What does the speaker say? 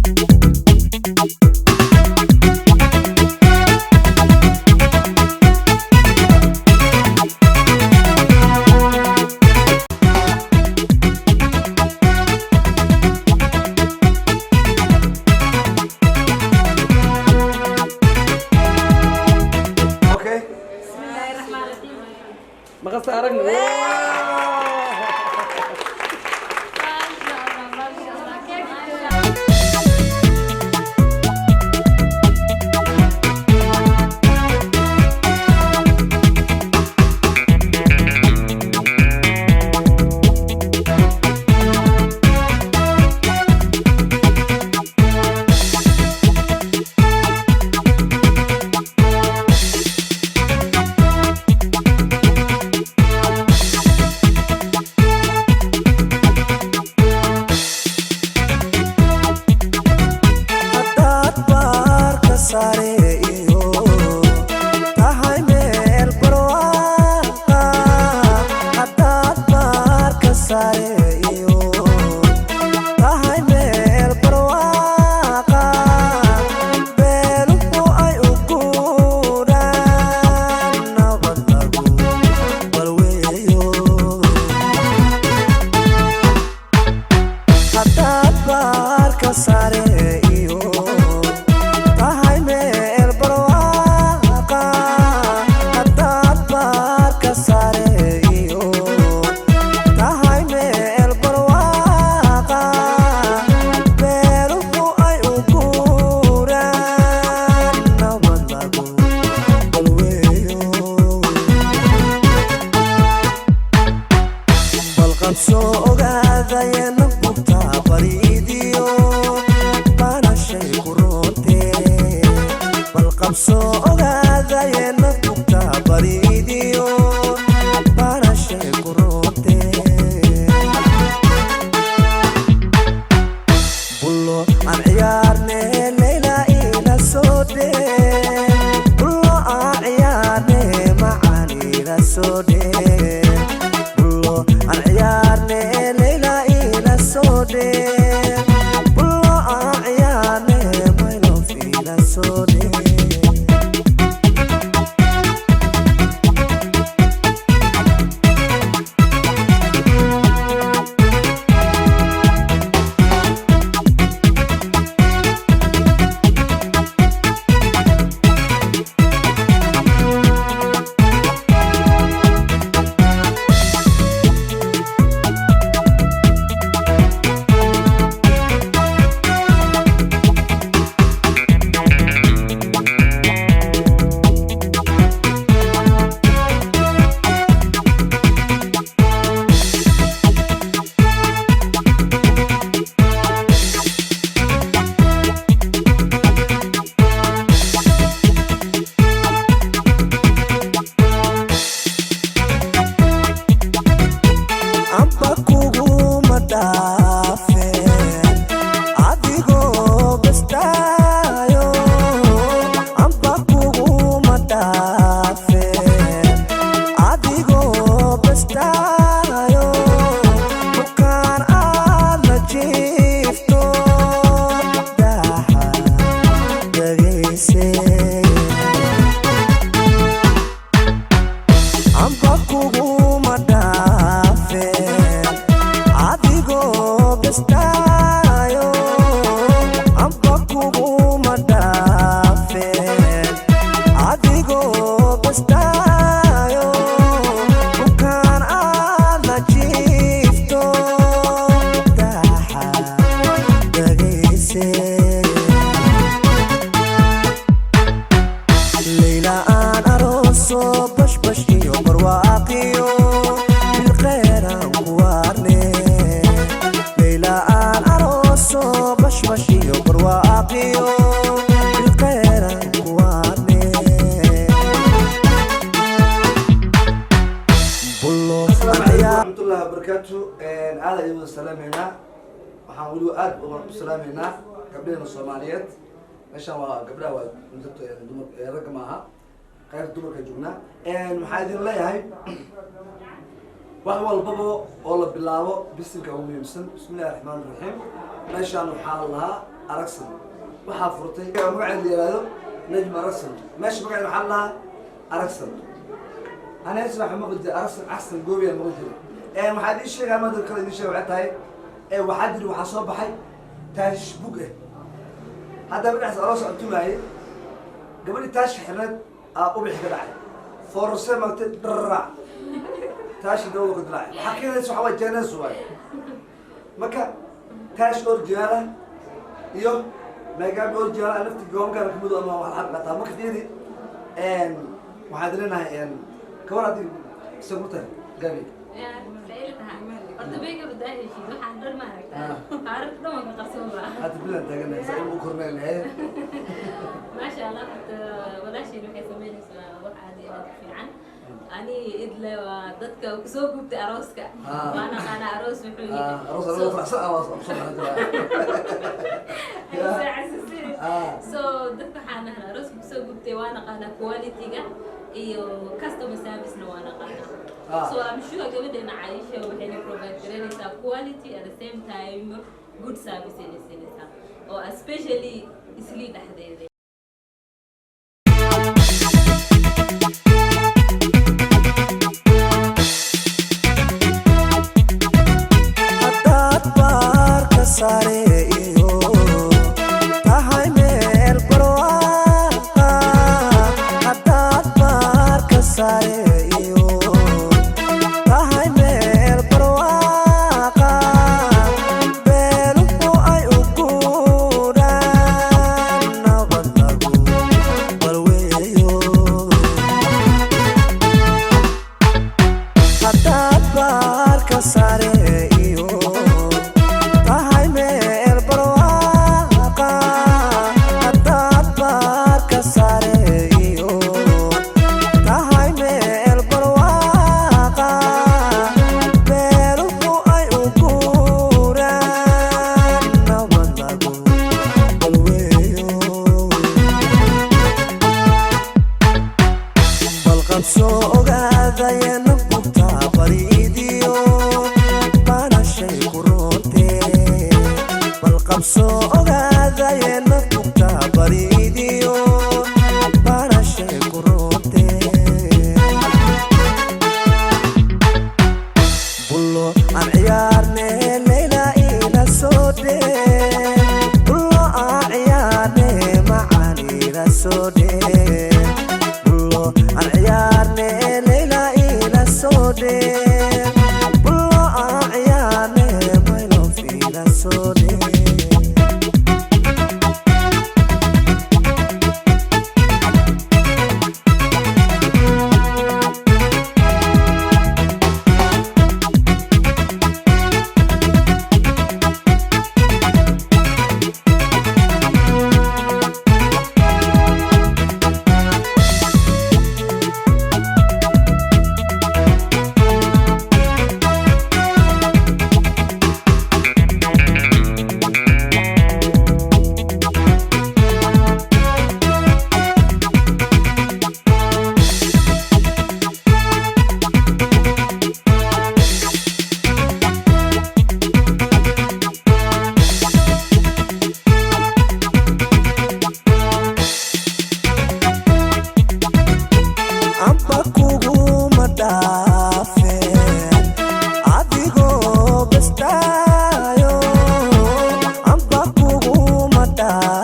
Okay. بسم الله الرحمن الرحيم. Maqasta aragna. ما شاء الله، ما شاء الله، كيف؟ Haddaad baarka sare iyo tahay meel barwaaqa, haddaad baarka sare iyo tahay meel barwaaqa, beeluhu ay u guuraan, nabad lagu balweeyo. Haddaad baarka sare iyo tahay meel barwaaqa, haddaad baarka sare iyo tahay meel barwaaqa, beeluhu ay u guuraan, nabad lagu balweeyo. Bal qabsoo ogaadayena bugtaa bariidiyo banashay ku roontee. Bal qabsoo ogaadayena bugtaa bariidiyo banashay ku roontee. Bullo aan ciyaarne, Leyla, ila soo dhee. Bullo aan ciyaarne, macaan, ila soo dhee. Bullo aan ciyaarne, Leyla, ila soo dhee. Bullo aan ciyaarne, my love, ila soo dhee. Amba kuguma dhaafeen adigoo bastaayo, amba kuguma dhaafeen adigoo bastaayo, bukaan aad la jiifto daaxa dhegaysee. Amba kuguma dhaafeen adigoo bestaayo, amba kuguma dhaafeen adigoo bestaayo, bukaan aad la jiifto daaxa dhegaysee. Leyla aan arooso, bashbash iyo barwaaqiyo bilqeeraan ku waarne. Leyla aan arooso, bashbash iyo barwaaqiyo bilqeeraan ku waarne. Bullo Asalaamu aan calaykum ciyaar waraxmatullahi wabarakaatu. Aad ayaan wada salaameynaa. Waxaan weliba aad u salaameynaa gabdhaheena Soomaaliyeed. Meeshaan waa gabdhaha, waa dumar, ragga maaha, qaybta dumarka joognaa. Waxaa idin leeyahay, wax walbaba oo la bilaabo bisinka ugu muhiimsan. Bismi illahi raxmaan raxiim. Meeshaan waxaa la lahaa Aragsan. Waxaa furtay magaceeda la yihahdo Najma Aragsan. Meesha magaceeda waxaa la dhahaa Aragsan. Ana hees waxaa maqli jiray Aragsan Axsan Goobiyaa maqli jiray. Waxaa idiin sheegaa madal kale idiin sheega waxay tahay, waxaa jiri, waxaa soo baxay taashish bug ah. Hadda magacaas aroos aan tumaayey, gabadhii taashka xirneed aa ubixi ka dhacay, foorase magtay dharraac, taashi dawada ka dilaacay. Waxaa keenaysa waxaa waay Chinese waaye. Marka taash original ah iyo maagaami original ah nafti goonkaana kamid ama wax lacag qataa. Marka fiiri, waxaan leenahay kawar haddii isagu tahay Gabi. Horta makeup hadaa heshid, waxaan dhan ma aragtaa, xaaradda dhan waa ka qarsoon ba. Hadda bilan taaganahay saa u korneel lahayd. Maasha Allah, horta walaasheen waxay sameynaysaa wax aad iyo aad u fiican. Ani idle waa dadka kusoo gubtay arooska. Waan aqaanaa aroos wuxuu yahay. Aroos anigoo faraxsan ah waa soo baxay. So dadka waxaan nahnaa arooska kusoo gubtay, waan aqaanaa quality-ga iyo customer service-na waan aqaanaa. So I'm sure gabadheena Caisha waxayna provide garanaysaa quality, at the same time good service ayna siinaysaa, oo especially Islii dhexdeeda. Haddaad baarka sare iyo tahay meel barwaaqa, haddaad baarka sare iyo tahay meel barwaaqa, beeluhu ay u guuraan, nabad lagu balweeyo. Haddaad baarka sare iyo tahay meel barwaaqa, haddaad baarka sare iyo tahay meel barwaaqa, beeluhu ay u guuraan, nabad lagu balweeyo. Bal qabsoo ogaadayana bugtaa bariidiyo banashay ku roontee. Bal qabsoo ogaadayana bugtaa bariidiyo banashay ku roontee. Bullo aan ciyaarne, Leyla ila soo dhee. Bullo aan ciyaarne, macaan ila soo dhee. Bullo aan ciyaarne, Leyla ila soo dhee. Bullo aan ciyaarne, my love ila soo dhee. Amba kuguma dhaafeen adigoo bestaayo, amba kuguma dhaafeen.